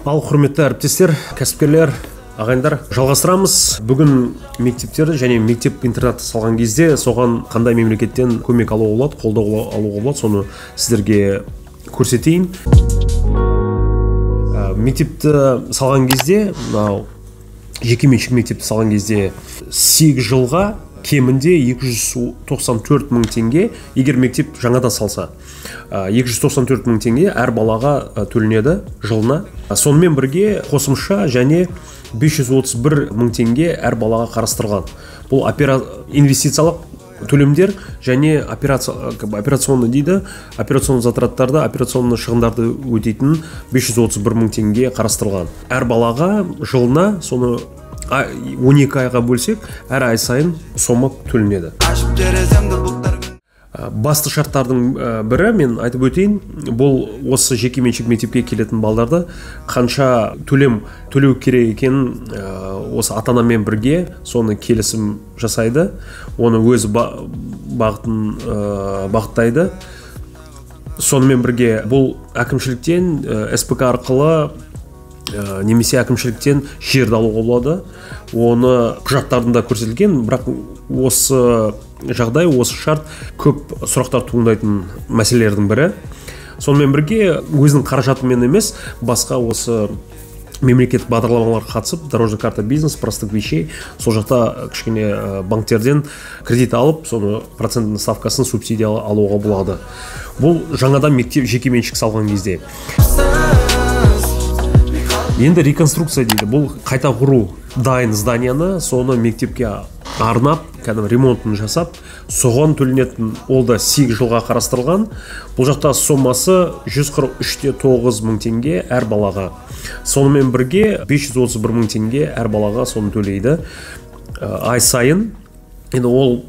Ал құрметті әріптестер, кәсіпкерлер, ағайындар, жалғастырамыз. Бүгін мектептерді және мектеп интернатты салған кезде соған қандай мемлекеттен көмек алуға болады, қолдау алуға болады, соны сіздерге көрсетейін. Мектепті салған кезде, мынау жекеменшік мектепті салған кезде 8 жылға кемінде 294 мың теңге, егер мектеп жаңадан салса, 294 мың теңге әр балаға төленеді жылына. Сонымен бірге қосымша және 531 мың теңге әр балаға қарастырылған. Бұл инвестициялық төлемдер және операционный дейді, операционный затраттарды, операционный шығындарды өтейтін 531 мың теңге қарастырылған. Әр балаға жылына соны 12 айға бөлсек, әр ай сайын сома төленеді. Басты шарттардың бірі, мен айтып өтейін, бұл осы жекеменшік мектепке келетін балдарды қанша төлем төлеу керек екенін осы ата-анамен бірге соны келісім жасайды, оны өз бағытын бағыттайды. Сонымен бірге бұл әкімшіліктен СПК арқылы немесе әкімшіліктен жерді алуға болады. Оны құжаттарында көрсетілген, бірақ осы жағдай, осы шарт көп сұрақтар туындайтын мәселелердің бірі. Сонымен бірге өзінің қаражатымен емес, басқа осы мемлекеттік бағдарламаларға қатысып, дорожная карта бизнес, простых вещей, сол жақта кішкене банктерден кредит алып, соны процентінің ставкасын субсидия алуға болады. Бұл жаңадан мектеп жекеменшік салған кезде. Енді реконструкция дейді, бұл қайта құру дайын зданияны, соны мектепке арнап, кәдімгі ремонтын жасап, соған төленетін, ол да 8 жылға қарастырылған. Бұл жақта сомасы 143,9 мың теңге әр балаға. Сонымен бірге 531 мың теңге әр балаға соны төлейді ай сайын. Енді ол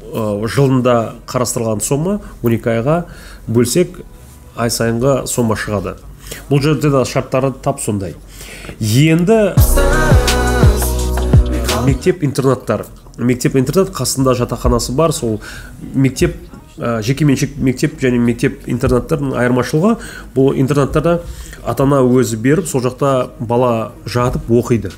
жылында қарастырылған сома 12 айға бөлсек, ай сайынғы сома шығады. Бұл жерде де шарттары тап сондай. Енді мектеп интернаттар. Мектеп интернат қасында жатақханасы бар, сол мектеп, жекеменшік мектеп және мектеп интернаттардың айырмашылығы, бұл интернаттарда ата-ана өзі беріп, сол жақта бала жатып оқиды.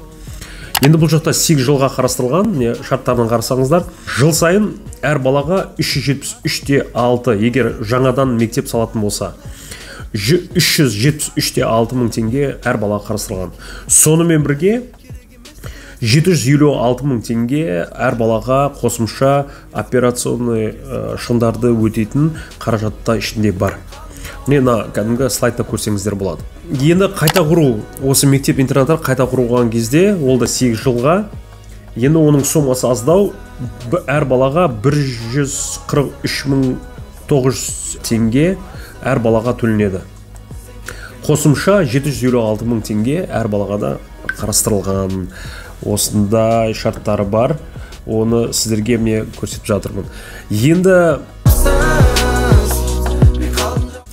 Енді бұл жақта 8 жылға қарастырылған, шарттарын қарасаңыздар, жыл сайын әр балаға 373,6, егер жаңадан мектеп салатын болса, 373,6 мың теңге әр балаға қарастырылған. Сонымен бірге 756 мың теңге әр балаға қосымша операционный шығындарды өтейтін қаражатта ішінде бар. Міне мына кәдімгі слайдта көрсеңіздер болады. Енді қайта құру, осы мектеп интернаттар қайта құрылған кезде, ол да 8 жылға. Енді оның сомасы аздау, әр балаға 143 900 теңге әр балаға төленеді. Қосымша 756 мың теңге әр балаға да қарастырылған. Осындай шарттары бар. Оны сіздерге міне көрсетіп жатырмын. Енді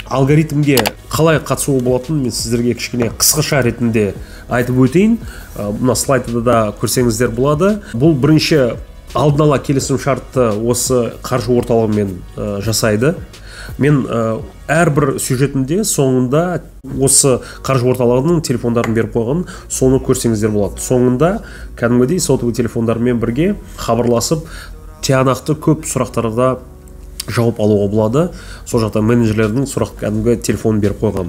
алгоритмге қалай қатысуға болатынын мен сіздерге кішкене қысқаша ретінде айтып өтейін. Мына слайдта да көрсеңіздер болады. Бұл бірінші алдын ала келісім шартты осы қаржы орталығымен жасайды. Мен әрбір сюжетінде соңында осы қаржы орталығының телефондарын беріп қойған, соны көрсеңіздер болады. Соңында кәдімгідей сотовый телефондармен бірге хабарласып, тиянақты көп сұрақтарға жауап алуға болады. Сол жақта менеджерлердің сұрақ кәдімгі телефонын беріп қойған.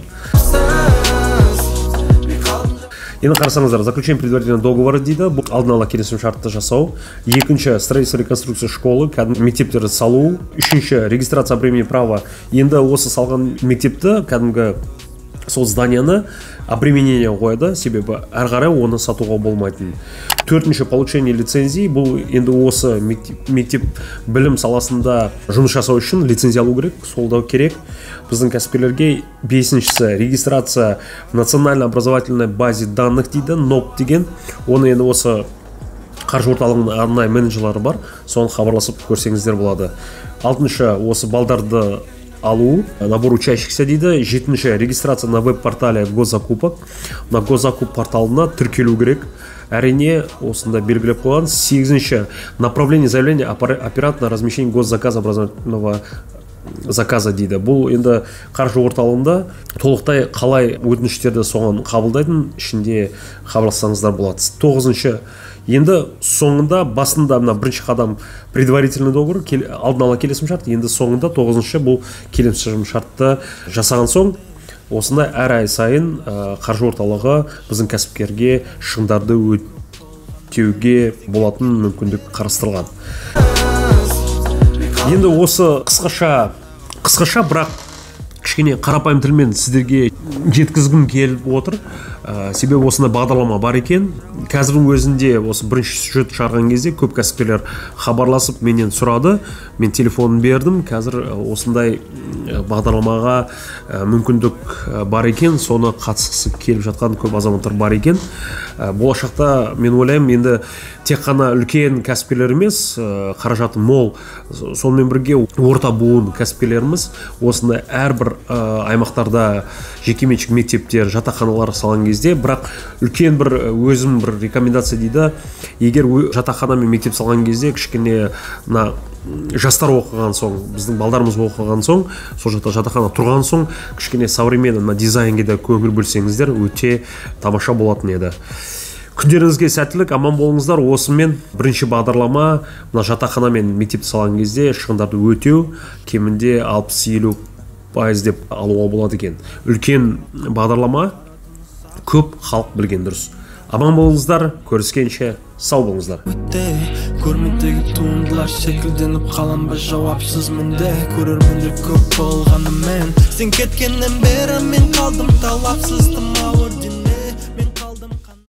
Енді қарасаңыздар, заключение предварительного договора дейді, бұл алдын ала келісім шартты жасау. Екінші, строительство реконструкция школы, кәдімгі мектептерді салу. Үшінші, регистрация обременения права. Енді осы салған мектепті, кәдімгі сол зданияны обременение қояды, себебі әрі қарай оны сатуға болмайтын. Төртінші, получение лицензии. Бұл енді осы мектеп білім саласында жұмыс жасау үшін лицензия алу керек, сол да керек біздің кәсіпкерлерге. Бесіншісі, регистрация в национальной образовательной базе данных дейді, НОП деген. Оны енді осы қаржы орталығының арнайы менеджерлері бар, соны хабарласып көрсеңіздер болады. Алтыншы, осы балдарды алу, набор учащихся дейді. Жетінші, регистрация на веб-портале госзакупок. Мына госзакуп порталына тіркелу керек. Әрине, осында белгілеп қойған. Сегізінші, направление заявления оператора на размещение госзаказа образовательного заказа дейді. Бұл енді қаржы орталығында толықтай қалай өтініштерді соған қабылдайтын, ішінде хабарлассаңыздар болады. 9-шы, енді соңында, басында мына бірінші қадам предварительный договор, алдын ала келісім шарт, енді соңында 9-шы бұл келісім шартты жасаған соң осындай әр ай сайын қаржы орталығы біздің кәсіпкерге шығындарды өтеуге болатын мүмкіндік қарастырылған. Енді осы қысқаша, бірақ кішкене қарапайым тілмен сіздерге жеткізгім келіп отыр. Себебі осындай бағдарлама бар екен. Қазірдің өзінде осы бірінші сюжет шығарған кезде көп кәсіпкерлер хабарласып менен сұрады. Мен телефонын бердім. Қазір осындай бағдарламаға мүмкіндік бар екен, соны қатысқысы келіп жатқан көп азаматтар бар екен. Болашақта мен ойлаймын, енді тек қана үлкен кәсіпкерлер емес, қаражаты мол, сонымен бірге орта буын кәсіпкерлеріміз осындай әрбір аймақтарда жекеменшік мектептер, жатақханалар салған кезде, бірақ үлкен бір өзім бір рекомендация дейді, егер жатақхана мен мектеп салған кезде кішкене мына жастар оқыған соң, біздің балдарымыз оқыған соң, сол жақта жатақхана тұрған соң, кішкене современный мына дизайнге де көңіл бөлсеңіздер, өте тамаша болатын еді. Күндеріңізге сәттілік, аман болыңыздар. Осымен бірінші бағдарлама мына жатақхана мен мектепті салған кезде шығындарды өтеу кемінде 60-50% деп алуға болады екен. Үлкен бағдарлама, көп халық білген дұрыс. Аман болыңыздар, көріскенше сау болыңыздар. Көрмедегі туындылар секілденіп қалам ба жауапсыз менде, көрермендер көп болғанымен, сен кеткеннен бері мен қалдым талапсыз.